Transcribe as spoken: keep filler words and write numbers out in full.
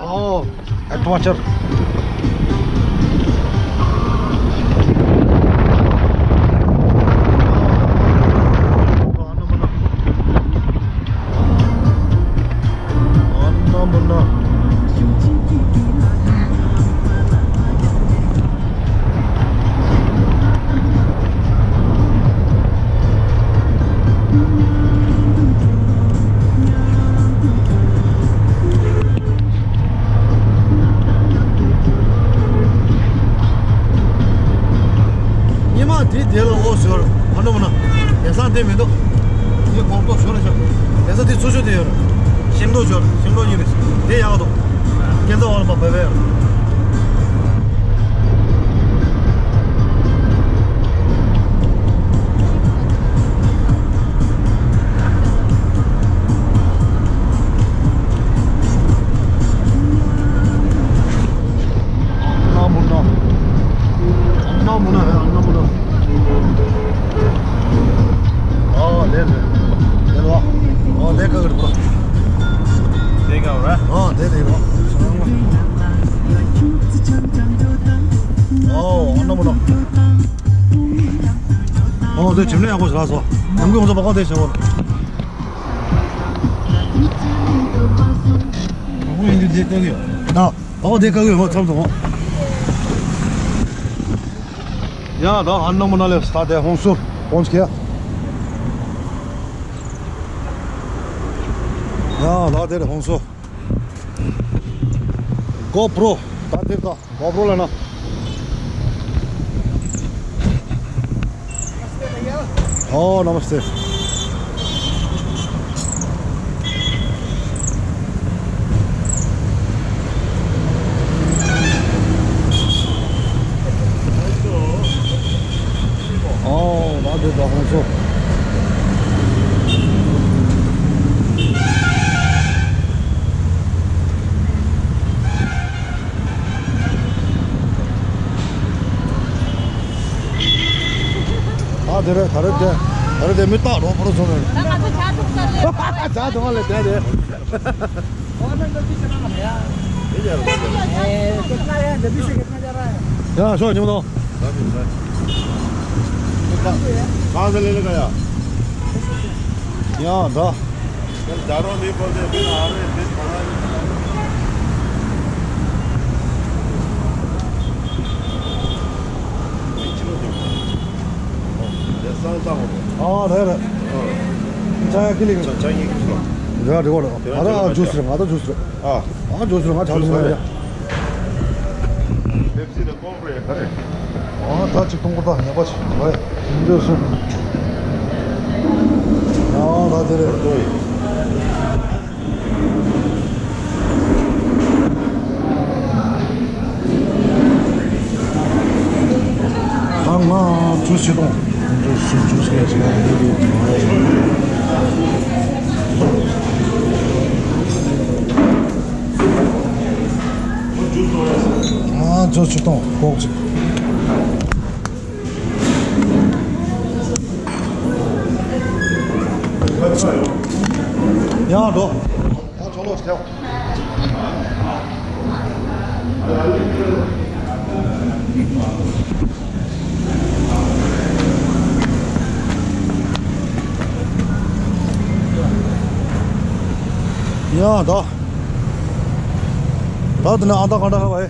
Oh, adventure. ཉི་མ་དེ་དེ་ལ་འོ་ཟེར། ཨ་ནོ་མ་ན། དེང་སང་དེ་མི་འདུག་ངས་གོག་ཏོ་ཞོར་ལ་ཞོར། དེང་སང་དེ་ཚུར་ཞོར་དེ་ཡོད་རེད། ཤིང་ཏོག་ཞོར། ཤིང་ཏོག་གཉིས་རེད། དེ་ཡག་འདུག་སྐྱེ་འཚར་བ་ལ་མ་བབས་པས། ཨ་ནོ་མ་ན། ཨ་ནོ་མ་ན། ཨ་ནོ་མ་ན། ཨོ་ལེ་ལེ། ལེ་ལོ། ཨོ་ལེ་ཀ་གི་རུ། ལེ་ཀ་ར། ཨོ་ལེ་ལེ་རོ། ཨོ་ཨ་ནོ་མ་ན། ཨོ་དེ་ཇིམ་ལེ་ཡག་པོ་ཞིག་ལགས་སོ། ནམ་གུང་ང་ཚོ་བ་ཀོང་དེ་བྱེད་དགོས། བ་ཀོང་ཡིན་དུས་དེ་ལྟ་གི་ཡོད། ཨ། ཨོ་དེ་ལྟ་གི་ཡོད། ང་ཚང་དུ་འོང་། ཡ་ད་ཨ་ནོ་མ་ན་ལེ་ས་དེ་ཧོང་སུར་ཧོང་སྐྱ། ཡ་ད་དེ་རེད་ཧོང་སུར། གོ་པྲོ། ད་དེ་ད་གོ་པྲོ་ལ་ན། ཨོ་ནམ་སྟེ། ཨོ་ད་དེ་ད་ཧོང་སུར། ཨ་དེ་རེད། ད་རེད་དེ། ད་རེད་དེ་མི་རྟག་རོགས་པོ་རོ་ཚོ་རེད། ད་ང་ཚོ་ཇ་འཐུང་ས་རེད། ཇ་འཐུང་བ་ལས་དེ་རེད། ཡ་ཤོག་ཉིན་མོ་དང་། कहाँ से लेने का यार? यहाँ था। कल चारों नहीं बोलते, फिर आ रहे, फिर पता नहीं। ཨ་རེད་རེད། ཅ་ཡ་ཀི་ལི་ཅ་ཡ་ཀི་ལི། རེད་རེད་རེད། ཨ་ད་ཇུས་རེད། ང་ད་ཇུས་རེད། ཨ་ཇུས་རེད། ང་ཇུས་རེད། ཨ་ད་ཅིག་གཏོང་གོ་ད་ཉེས་པ་ཅིག་ཝེ། འདི་སུ། ཨ་ད་དེ་རེད། ཨ་ང་ཇུས་ཅིག་གཏོང་། ཇུས་ཇུས་ཅིག་ཡ་ཅིག་ཡ་ཅིག་ཡ་ཅིག། ཨ་ཇུས་ཅིག་གཏོང་། ཀོག་ཅིག། ཡང་འགྲོ། ཡང་ཆོག་ལོ་ཞིག་ཡང་། ཡང་ད། ད་དེ་ནས་ཨ་ད་ག་འདྲ་ཧ་བ་ཡེ།